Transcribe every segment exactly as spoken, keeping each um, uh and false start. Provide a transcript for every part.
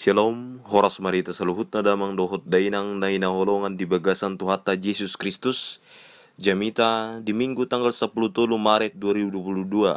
Shalom, horas ma di hita saluhutna damang dohot dainang na hinaholongan di bagasan Tuhanta Jesus Kristus. Jamita di Minggu tanggal sapuluh tolu Maret dua ribu dua puluh dua.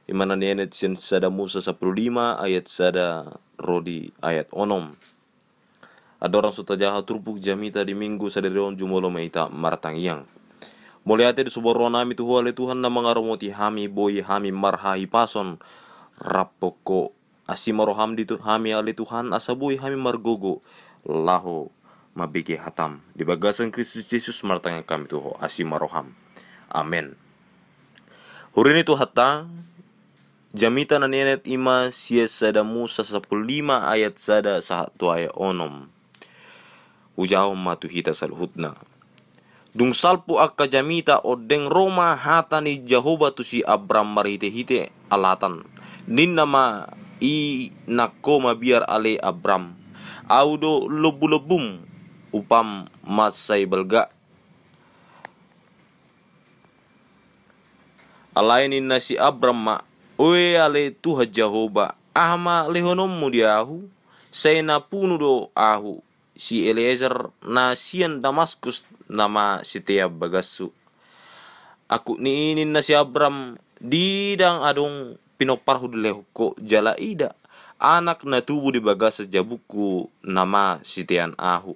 Ima na nienet sian Sada Musa sapuluh lima ayat sada ro di ayat onom. Andorang so tajaha turpuk jamita di Minggu sadari on, jumolo ma hita martangiang. Mauliate do subornami tu Ho ale Tuhan na mangaramoti hami, boi hami marhahipason rap Ho. Asi ma roham di tu-, hami ale Tuhan, asa boi hami margogo laho mambege hatam. Di bagasan Kristus Jesus martangiang hami tu Ho, asi ma roham. Amen. Huria ni Tuhanta, jamita na nienet ima sian Sada Musa sapuluh lima ayat sada sahat tu ayat onom. Hujahahon ma tu hita saluhutna. Dung salpu angka jamita ondeng, ro ma hata ni Jahowa tu si Abram marhitehite alatan. Ninna ma i, nangko mabiar ale Abram, ahu do lombulombu, upam mansai balga. Alai ninna si Abram ma, ue ale Tuhan Jahowa, aha ma lehononmu di ahu? Sai na punu do ahu, si Eliezer na sian Damaskus nama sitean bagashu. Angkup ni i ninna si Abram, ndang adong pinomparhu dilehon ho, jala ida, anak na tubu di bagasan jabungku nama sitean ahu.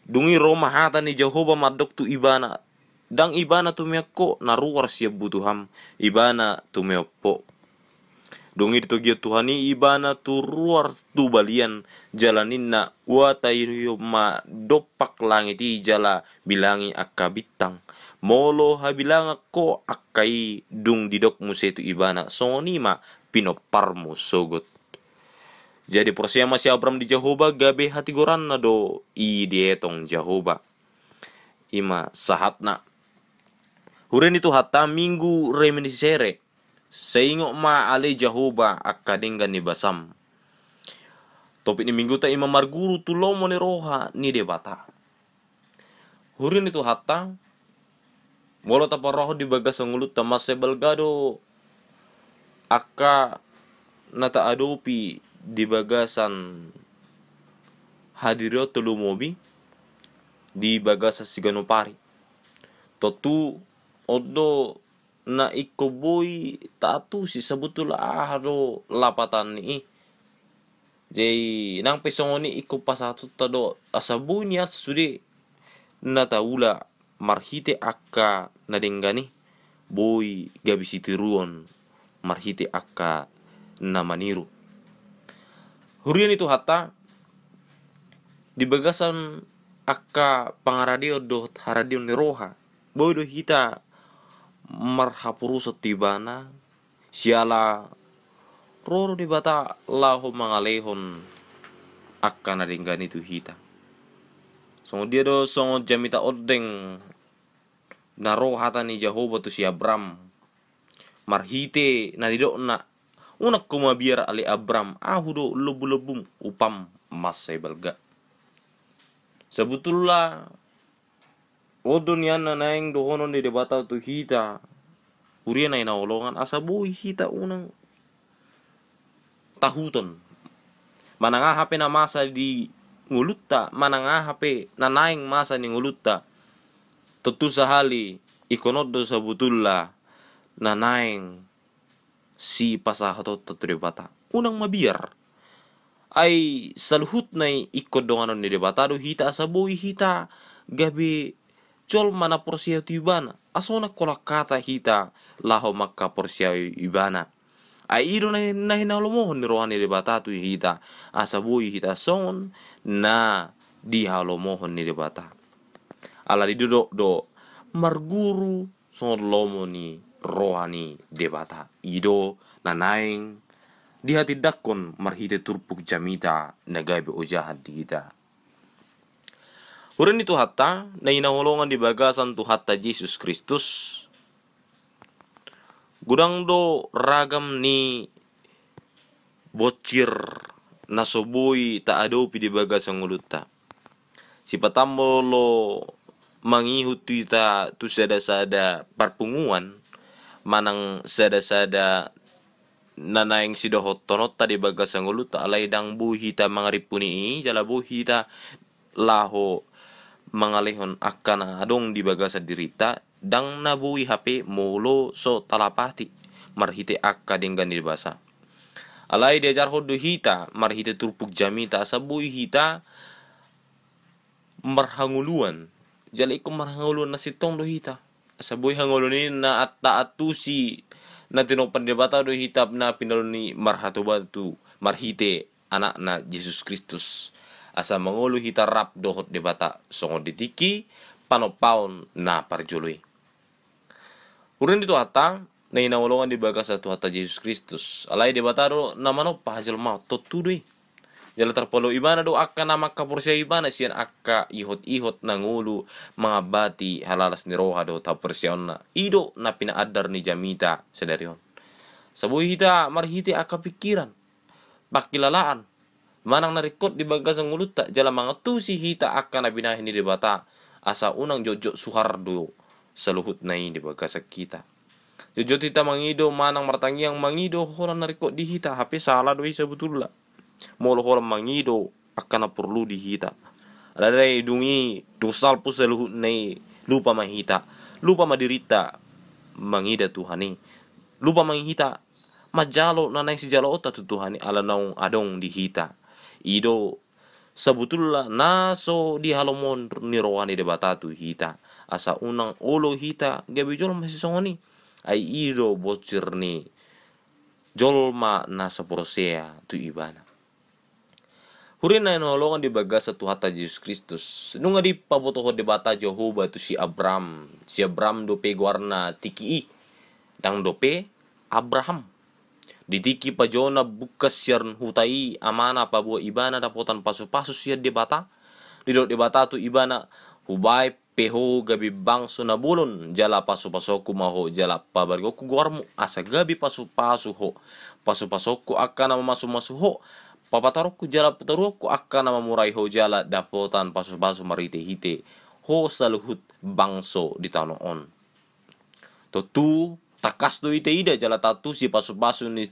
Dung i ro ma hata ni Jahowa mandok tu ibana, ndang ibana tumean ho na ruar sian butuham, ibana tumean ho. Dung i ditogihon Tuhan i ibana tu ruar tu balian, jala ninna, ua tahion ma dompak langit i jala bilangi angka bintang. Molo habilangan ho angka i, dung didok muse tu ibana, songon i ma pinomparmu sogot. Jadi porsea ma si Abram di Jahowa, gabe hatigoranna do i dietong Jahowa. Ima sahatna. Huria ni Tuhanta, Minggu Reminiscere. Sai ingot ma ale Jahowa angka denggan ni basam. Topik ni Mingguta ima marguru tu lomo ni roha ni Debata. Huria ni Tuhanta, molo taparrohahon di bagasan ngolunta, mansai balga do angka na taadopi di bagasan hadirionta lumobi di bagasan siganup ari. Tontu on do na ingkon boi taantusi sabutul aha do lapatan ni i. Jadi nang pe songon i ingkon pasahatonta do asa boi nian sude na taula marhite angka na denggan i, boi gabe sitiruon marhite angka na maniru. Huria ni Tuhanta, di bagasan angka pangaradeon dohot haradeon ni roha, boi do hita marhaporusan tu Ibana, siala ro do Debata laho mangalehon angka na denggan i tu hita. Songon dia do songon jamita ondeng na ro hata ni Jahowa tu si Abram, marhite na nidokna, unang ho mabiar ale Abram, ahu do lombulombum, upam mansai balga. Sabutulna on do nian na naeng dohonon ni Debata tu hita, huria na hinaholongan, asa boi hita unang tahuton. Manang aha pe na masa di ngolunta, manang aha pe na naeng masa di ngolunta, tontu sahali ingkon on do sabutulna na naeng sipasahatonta tu Debata. Unang mabiar. Ai saluhutna i ingkon donganon ni Debata do hita asa boi hita gabe jolma na porsea tu Ibana. Asa unang holan hata hita laho mangkaporseai Ibana. Ai i do na, na hinalomohon ni roha ni Debata tu hita, asa boi hita songon na dihalomohon ni Debata. Ala didok do, marguru songon lomo ni roha ni Debata. I do na naeng dihatindangkon marhite turpuk jamita na gabe ojahan di hita. Huria ni Tuhanta na hinaholongan di bagasan Tuhanta Jesus Kristus, godang do ragam ni bonsir na so boi taadopi di bagasan ngolunta. Sipata molo mangihut hita tu sada-sada parpunguan manang sada-sada na naeng sidohononta di bagasan ngolunta, alai ndang boi hita mangarimpuni i jala boi hita laho mangalehon angka na adong di bagasan dirinta, ndang na boi hape molo so talapati marhite angka denggan ni basa. Alai diajarhon do hita marhite turpuk jamita asa boi hita marhangoluan. Jala ingkon marhangoluan na sintong do hita, asa boi hangoluan i na taantusi na tinompa ni Debata do hita na pinalua ni marhatobatu marhite Anakna Jesus Kristus, asa mangolu hita rap dohot Debata songon di tingki panompaon na parjolo i. Huria ni Tuhanta na hinaholongan di bagasan Tuhanta Jesus Kristus, alai Debata do na manompa hajolmaon, tontu do i. Jala tarpalo Ibana do angka na mangkaporseai Ibana sian angka ihot-ihot na ngolu mangambati halalas ni roha dohot haporseaonna. I do na pinaandar ni jamita sadari on. Asa boi hita marhite angka pingkiran, pangkilalaan manang na ringkot di bagasan ngolunta jala mangantusi hita angka na binahen ni Debata, asa unang jotjot suhar do saluhutna i di bagasan hita. Jotjot hita mangido manang martangiang mangido holan na ringkot di hita, hape sala do i sabotulna molo holan mangido angka na porlu di hita. Alai dung i dung salpu saluhutna i, lupa ma hita, lupa ma dirinta mangida Tuhan i, lupa ma hita manjalo na naeng sijaloonta tu Tuhan i ala naung adong di hita. I do sabotulna na so dihalomohon ni roha ni Debata tu hita, asa unang olo hita gabe jolma sisongon i. Ai i do bonsir ni jolma na so porsea tu Ibana. Huria na hinaholongan di bagasan Tuhanta Jesus Kristus, nunga dipabotohon Debata Jahowa tu si Abram, si Abram dope goarna tingki i, ndang dope Abraham. Di tingki pajoana bungkas sian huta i amana paboa ibana dapotan pasupasu sian Debata, didok Debata tu ibana, hubaen pe ho gabe bangso na bolon jala pasupasuonku ma ho jala pabargokku goarmu asa gabe pasupasu ho. Pasupasuonku angka na mamasumasu ho, papatoruonku jala patoruonku angka na mamurai ho jala dapotan pasupasu marhitehite ho saluhut bangso di tano on. Tontu tangkas do i taida jala taantusi pasupasu ni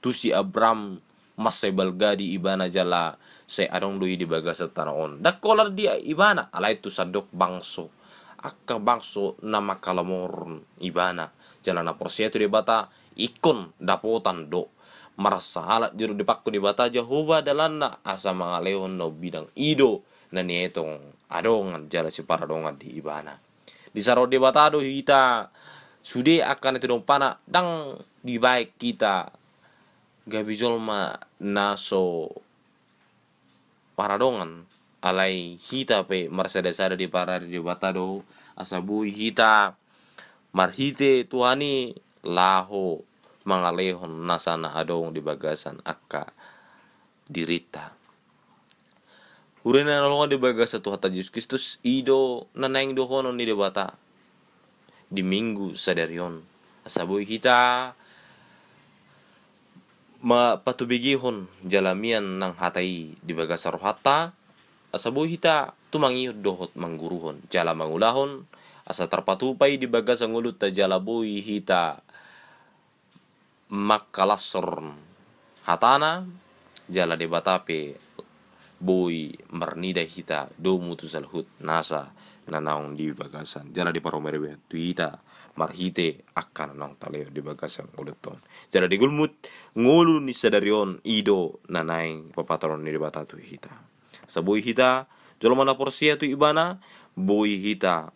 tu si Abram, mansai balga di ibana jala sai adong do i di bagasan tano on. Ndang holan di ibana alai tu sandok bangso, angka bangso na mangkalamohon ibana jala na porsea tu Debata ingkon dapotan do. Marsahalak didok di pangku Debata Jahowa dalanna asa mangalehon na umbidang, i do na nietong adongan jala siparadongan di ibana. Disarahon Debata do hita sude angka na tinompana, ndang dibaen hita gabe jolma na so paradongan, alai hita pe marsadasada diparade Debata do asa boi hita marhite Tuhan i laho mangalehon nasa na adong di bagasan angka dirinta. Huria na hinaholongan di bagasan Tuhanta Jesus Kristus, i do na naeng dohonon ni Debata di Minggu sadari on, asa boi hita ma patubegehon jala mian nang hata i di bagasan rohanta, asa boi hita tumangihon dohot mangguruhon jala mangulahon, asa tarpatupa i di bagasan ngolunta jala boi hita mangkalashon hatana, jala Debata pe boi marnida hita domu tu saluhut nasa na naung di bagasan jala diparomeromean tu hita marhite angka na naung talehon di bagasan ngolunta on. Jala di gulmit ngolu ni sadari on, i do na naeng papatorang ni Debata tu hita. Asa boi hita jolma na porsea tu ibana, boi hita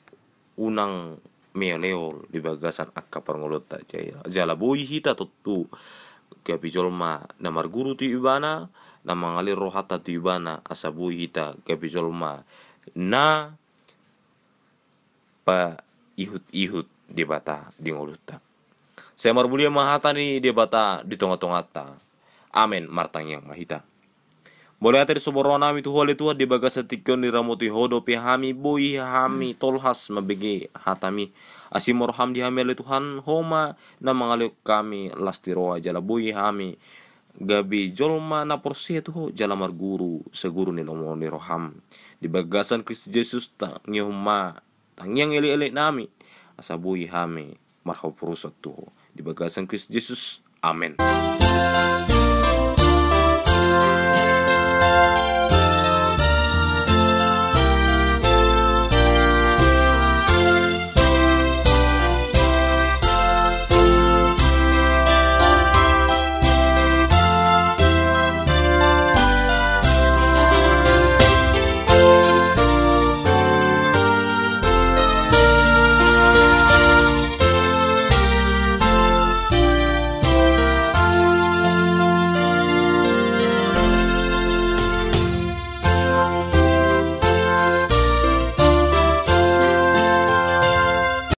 unang meoleol di bagasan angka parngoluonta, jala boi hita tontu gabe jolma na marguru tu ibana, na mangalehon rohanta tu ibana, asa boi hita gabe jolma na paihutihut Debata di ngolunta. Sai marmulia ma hata ni Debata di tongatonganta. Amen. Martangiang ma hita. Mauliate do songon rohanami tu Ho ale Tuhan, di bagasan tingki on diramoti Ho dope hami, boi hami tolhas mambege hataMi. Asi ma rohaM di hami ale Tuhan, Ho ma na mangalehon hami las ni roha jala boi hami gabe jolma na porsea tu Ho jala marguru saguru ni lomo ni rohaM. Di bagasan Kristus Jesus tangihon ma tangiang elek-elek nami, asa boi hami marhaporusan tu Ho. Di bagasan Kristus Jesus. Amen.